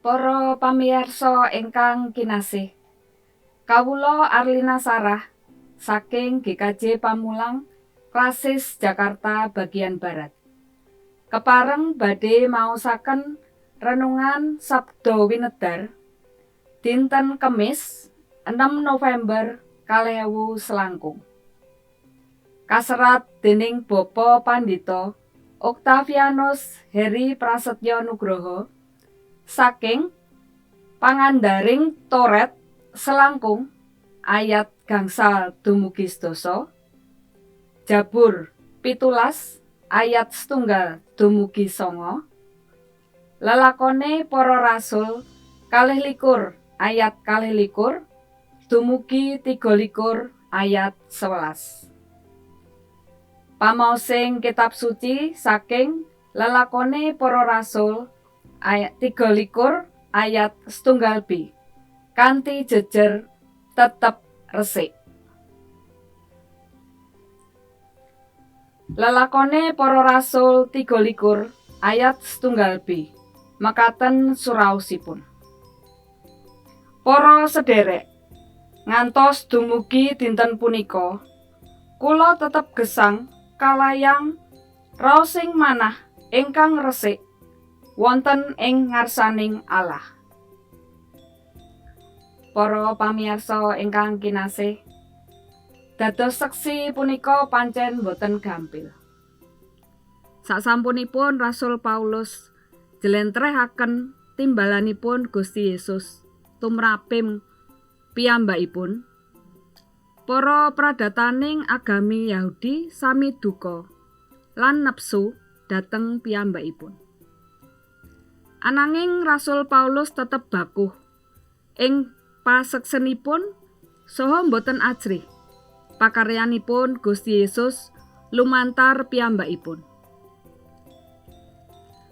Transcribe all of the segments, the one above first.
Para pamirsa ingkang kinasih, kawula Arlina Sarah saking GKJ Pamulang, Klasis Jakarta bagian Barat. Kepareng badhe maosaken renungan Sabda Winedar dinten Kemis 6 November 2000 selangkung. Kaserat dening Bapa Pandita Oktavianus Heri Prasetyo Nugroho saking Pangandaring Toret selangkung ayat 5 dumugi 10, Jabur 17 ayat 1 dumugi 9, Lelakone Para Rasul 22 ayat 22 dumugi 23 ayat 11. Pamaosing kitab suci saking Lelakone Para Rasul ayat 23 ayat 1 B kanthi jejer tetep resik. Lelakone Para Rasul 23 ayat 1 B mekaten suraosipun. Para sederek, ngantos dumugi dinten punika, kula tetep gesang kalayan raosing manah ingkang resik wonten ing ngarsaning Allah. Para pamirsa ingkang kinasih, dados seksi punika pancen boten gampil. Sasampunipun Rasul Paulus njlentrehaken timbalanipun Gusti Yesus tumraping piyambakipun, para pradataning agami Yahudi sami duka lan nepsu dhateng piyambakipun. Ananging Rasul Paulus tetep bakuh ing paseksenipun saha boten ajrih pakaryanipun Gusti Yesus lumantar piyambakipun.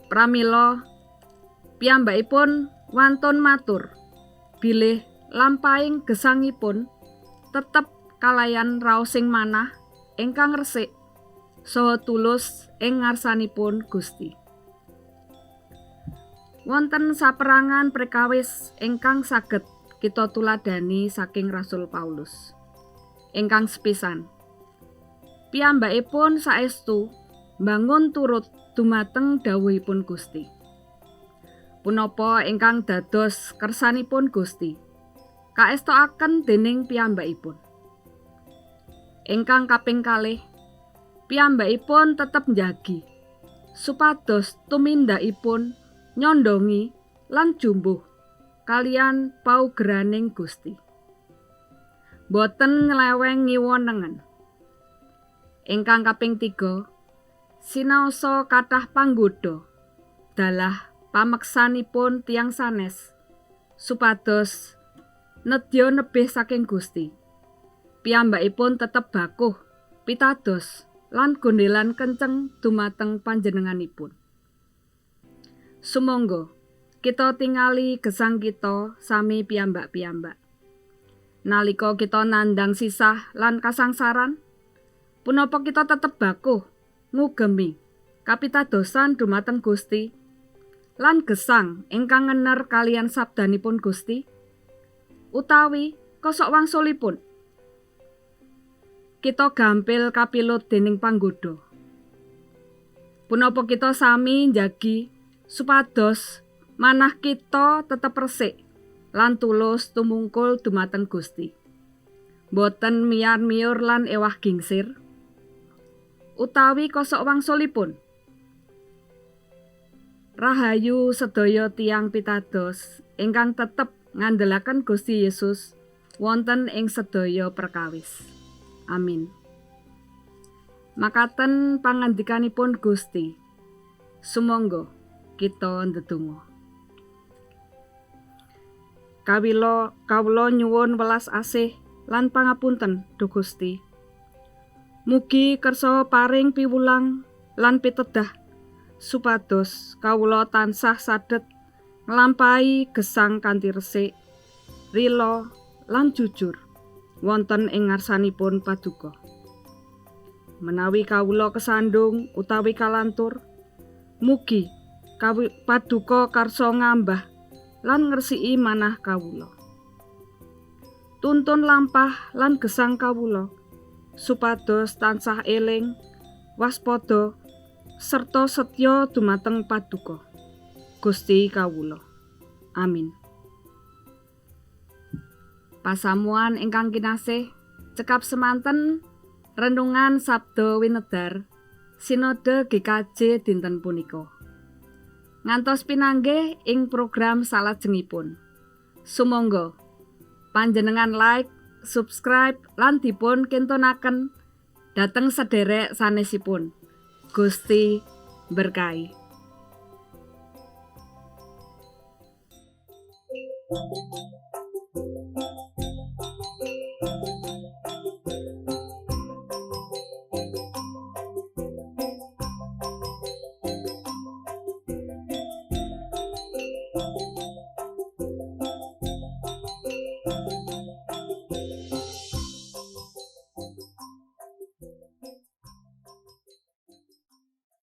Pramila piyambakipun wantun matur bilih lampahing gesangipun tetep kalayan raosing manah ingkang resik saha tulus ing ngarsanipun Gusti. Wonten saperangan prekawis ingkang saged kita tuladhani saking Rasul Paulus. Ingkang sepisan, piyambakipun saestu mbangun turut dumateng dawuhipun Gusti. Punapa ingkang dados kersanipun Gusti kaestokaken dening piyambakipun. Ingkang kaping kalih, piyambakipun tetep njagi supados tumindakipun nyondongi lan jumbuh kaliyan paugeraning Gusti. Boten nyleweng ngiwa nengen. Ingkang kaping 3, sinaosa kathah panggoda dalah pameksanipun tiyang sanes supados nedya nebih saking Gusti. Piyambakipun tetep bakuh, pitados lan gondelan kenceng dumateng panjenenganipun. Sumangga kita tingali gesang kita sami piyambak-piyambak. Nalika kita nandhang sisah lan kasangsaran, punapa kita tetep bakuh ngugemi kapitadosan dumateng Gusti lan gesang ingkang ngener kaliyan sabdanipun Gusti, utawi kosok wangsulipun? Kita gampil kapilut dening panggoda. Punapa kita sami njagi supados manah kita tetep resik lan tulus tumungkul dumateng Gusti, boten miyar-miyur lan ewah gingsir, utawi kosok wangsulipun? Rahayu sedaya tiyang pitados ingkang tetep ngandelaken Gusti Yesus wonten ing sedaya perkawis. Amin. Makaten pangandikanipun Gusti. Sumangga kita ndedonga. Kawila kawula nyuwun welas asih lan pangapunten, Duh Gusti. Mugi kersa paring piwulang lan pitedah supados kawula tansah sadhet nglampahi gesang kanthi resik, rila lan jujur wonten ing ngarsanipun Paduka. Menawi kawula kesandung utawi kalantur, mugi Paduka karsa ngambah lan ngresiki manah kawula. Tuntun lampah lan gesang kawula supados tansah eling, waspada serta setya dumateng Paduka Gusti kawula. Amin. Pasamuan ingkang kinasih, cekap semanten renungan Sabda Winedar Sinode GKJ dinten punika. Ngantos pinanggih ing program salajengipun. Sumangga panjenengan like, subscribe lan dipun kintonaken dhateng sederek sanesipun. Gusti berkahi.